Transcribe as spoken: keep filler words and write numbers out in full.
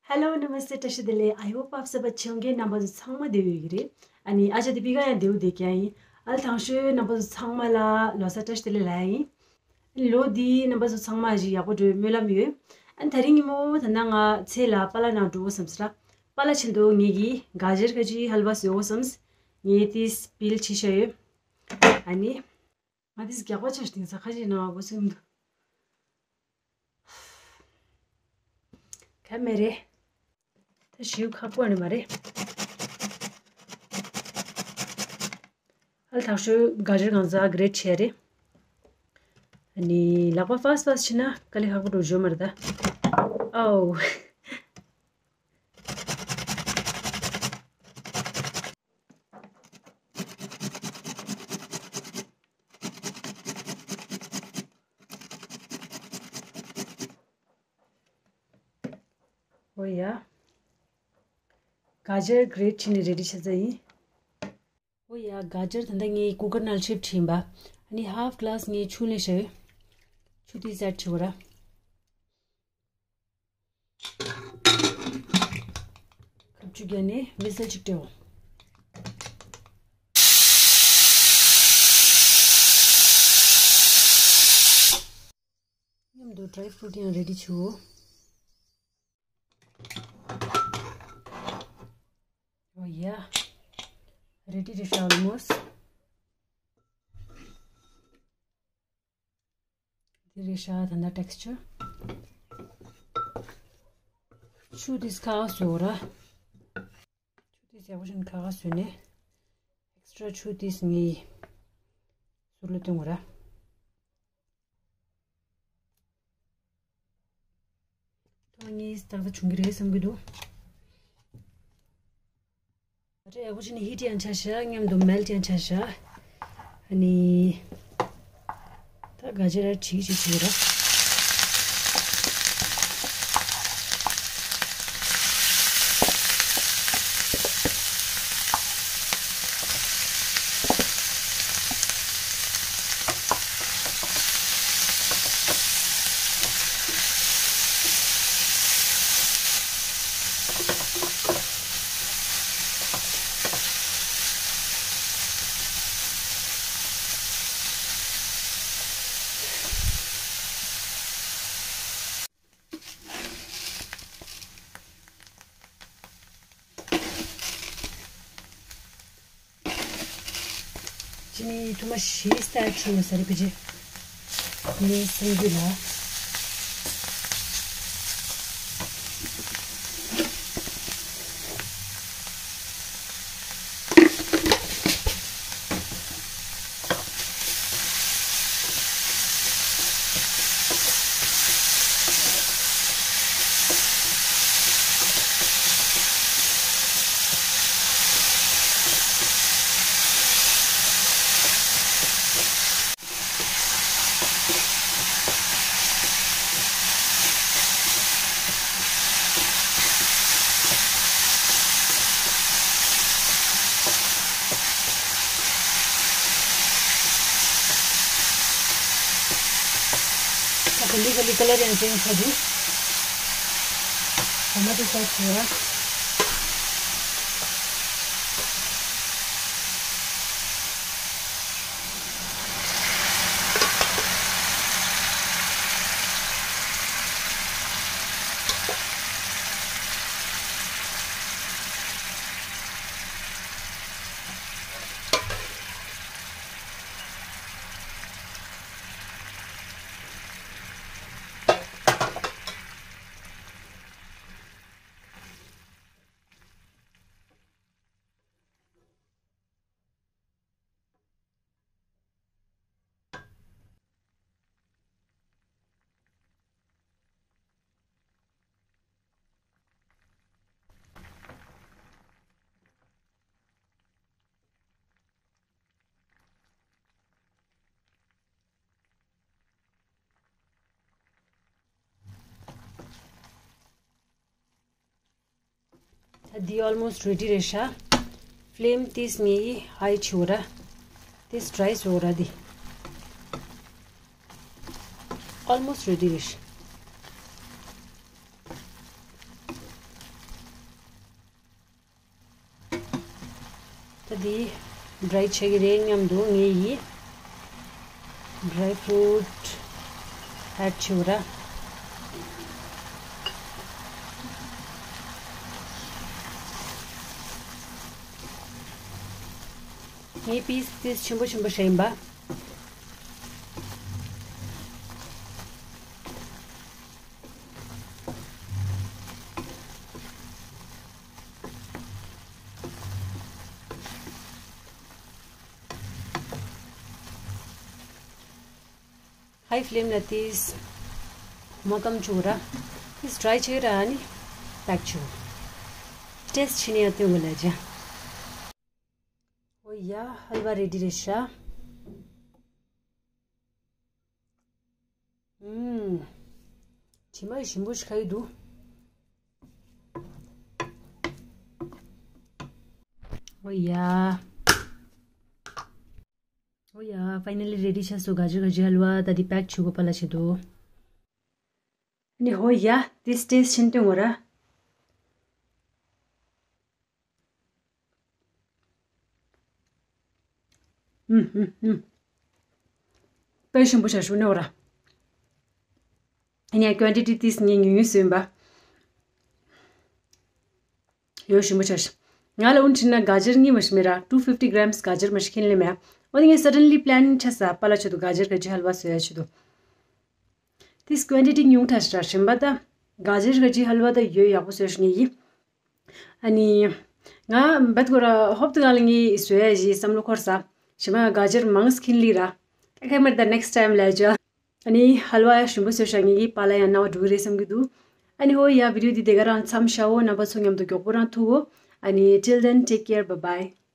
Hello, Namaste, བཀྲ་ཤིས་བདེ་ལེགས། I hope आप सब अच्छे होंगे. རྣམ་པ་ཚོ་ཚང་མ་བདེ་པོ་ཡོད་ཀྱི་རེད། ཨ་ནི་ཨ་ཅག་དེ་པི་ཀ་ཡང་བདེ་པོ་བསྡད་ཀྱི་ཡིན། ཨ་ལ་དང་ཤོས་རྣམ་པ་ཚོ་ཚང་མ་ལ་ལོ་གསར་བཀྲ་ཤིས་བདེ་ལེགས་ལབ་ཡ་ཡིན། ལོ་འདི་རྣམ་པ་ཚོ་ཚང་མ་ཞིག་ཡག་པོ་འགྲོ་བའི་སྨོན་ལམ་ཡོད། ཨ་ནི་དེ་རིང་ཉིན་མོ་ད་ནང་ང་ཚེ་ལ་པཱ་ལགས་ནང་འགྲོ་དགོས་བསམ་སོང་། པཱ་ལགས་ཆེད་དུ་ངེད་ཀྱིས་ག་ཇར་ཁ་ཅིག་ཧལ་ཝ་བཟོ་དགོས་བསམ། ངས་དེ་སྤིལ་བྱས་བཞག་ཡོད། ཨ་ནི། ང་དེ་རྒྱགས་པ་ཆགས་ཤིང་ས་ཁ་ཅིག་ནང་འགྲོ་དགོས་བསམ་འདུག་ག་མེད་རེད། ད་ཞེ་པོ་ཁག་པོ་ནི་མ་རེད། ཨ་ལ་དང་ཤོས་ག་ཇར་གང་ཟག་གི་རེད་བྱས་རེད། ཨ་ནི་ལག་པ་ཕཱསྟ་ཕཱསྟ་བྱས་ན་དཀའ་ལས་ཁག་པོ་འགྲོ་རྒྱུ་མ་རེད་ད། ཨའོ། ཨོ་ཡ། ག་ཇར་གྷི་རེཊ་བྱས་ནས་རེ་ཌི་བྱས་ཚར་ཡིན། ཨོ་ཡ། ག་ཇར་ད་ལྟ་ངས་ཀུ་ཀར་ནང་ཕྱིབ་བྱིན་པ། ཨ་ནི་ཧབ་གི་ལཱས་ངས་ཆུ་ལེན་བཞག་ཡོད། ཆུ་དེ་སེཊ་བྱེད་དགོས་ར། ཁབ་ཆུ་བརྒྱབ་ནས་ཝི་སལ་གཅིག་སྤྲད་འོང་། མཉམ་དུ་ཌ་རའི་ཕུ་རུཊ་ཡང་རེ་ཌི་བྱུག་ཨོ་ཡ། རེ་ཌི་རེད་ཤག་ཨོལ་མོ་སི། འདི་རེད་ཤག་ད་ལྟ་ཊེག་སི་ཅར། ཆུ་དེ་ཁ་ཁ་བཟོས་ར། ཆུ་དེ་ཡག་པོ་བྱས་ནས་ཁ་ཁ་བཟོས་ནས་ཨེག་སི་ཊྲ་ཆུ་དེ་ངའི་ཟུར་ལ་བཏོན་དགོས་ར། ཐོག་གཉིས་ཏག་ཏག་བྱུང་གི་རེད་བསམ་གྱི་འདུག་ད་ཡག་པོ་བྱས་ནས་ཧིཊ་ཡང་ཆགས་ཤག་མཉམ་དུ་མེལ་ཊི་ཡང་ཆགས་ཤག་ཨ་ནི། ད་ག་ཇར་ཡར་བྲིས་བྱེད་ཀྱི་ར། ཅི་ནི་ཐུ་མ་ཤི་སྟ་ཁྲུ་ས་རི་པི་ཅི་ནི་སུན་གི་ལ། ད་ལི་ག་ལི་ཀ་ལར་ཡང་ཅེན་ཇི་བྱ་དུས། ཊོ་མ་ཊོ་སོ་སི་བྱེད་ར། ད་འདི་ཨོལ་མོ་སི་ཊི་རེ་ཌི་རེད་ཤག་ཕི་ལེམ་ཏིས་ངའི་ཧའི་ཆུ་ར། ཏིས་ཌ་རའི་སོ་ར་འདི། ཨོལ་མོ་སི་ཊི་རེ་ཌི་རེད་ཤག་ད་འདི་ཌ་རའི་བྱེད་ཀྱི་རེད་སྙམ་དུ་ངས་ཡི་ཌ་རའི་ཕུ་རུ་ཊི་ཨེཌ་བྱེད་དགོས་ར། ངའི་པིས་ཏིས་ཆེན་པོ་ཆེན་པོ་ཞིག་ཡིན་པ། ཧའི་ཕི་ལེམ་ལ་ཏིས་མོ་ཏམ་བཅུག་ར། ཏིས་ཌ་རའི་བྱེད་ར་ནི་པེག་བཅུག་ཊེ་སི་ཊི་བྱས་ནས་ཡང་སྟོན་དགོས་ལ་ཅ། ཨོ་ཡ། ཧལ་ཝ་རེ་ཌི་རེད་ཤག་ཨུམ། དྲི་མ་ཞིམ་པོ་ཞིག་ཁ་ཡི་འདུག་ཨོ་ཡ། ཨོ་ཡ། ཕའི་ནལ་ལི་རེ་ཌི་ཆགས་སོང་། ག་ཇར་ག་ཇི་ཧལ་ཝ། ད་འདི་པེག་བྱེད་དགོས་པ་ལ་བྱེད་དོ། ནི་ཧོ་ཡ། ཏིས་ཊེ་སི་ཊི་བྱས་ནས་སྟོན་དགོས་ར། ཨུམ་ཨུམ་ཨུམ། དཔེ་ཞིམ་པོ་ཆགས་ཤག་ནོ་ར། ཡིན་ཡང་ཀོན་ཊི་ཊི་ཏིས་ངས་ཉུང་ཉུང་བཟོས་ཡིན་པ། ཡོ་ཞིམ་པོ་ཆགས་ཤག་ང་ལ་འུན་ཁྲིད་ན་ག་ཇར་གཉིས་མ་ཞིག་མེད་ར། two fifty grams ག་ཇར་མ་ཞིག་ཁྱེར་ལེ་མེད། འོ་དེ་ངས་སཱ་ཌན་ལི་པི་ལན་ཆགས་ས་པ་ལ་ཆེད་དུ་ག་ཇར་ག་ཇི་ཧལ་ཝ་བཟོ་ཡ་ཆེད་དུ། ཏིས་ཀོན་ཊི་ཊི་ཉུང་ཐག་ཤག་ར། ཞིམ་པ་ད། ག་ཇར་ག་ཇི་ཧལ་ཝ་ད་ཡོད་ཡག་པོ་བཟོས་ཤག་ངས་ཡིན། ཨ་ནི། ང་འབད་གོ་ར། ཧོབ་ཏུ་གང་ལ་ངས་བཟོ་ཡ་ཞིག་བསམ་བློ་འཁོར་ས། ཞི་མ་ག་ཇར་མང་སྐྱིན་ལི་ར། ད་ཁ་མར་ད་ནེག་སི་ཊའིམ་ལ་ཇ། ཨ་ནི་ཧལ་ཝ་ཡ་ཞིམ་པོ་བཟོས་ཤག་ངས་ཡིན། པཱ་ལགས་ཡང་སྣང་བ་འགྲོ་གི་རེད་བསམ་གྱི་འདུག་ཨ་ནི་ཧོ་ཡ། བི་ཌི་ཡོ་འདི་དེ་ག་རང་མཚམས་བཞག་འོ། རྣམ་པ་ཚོ་མཉམ་དུ་མགྱོགས་པོ་རང་ཐུག་འོ། ཨ་ནི་till then, take care, bye bye.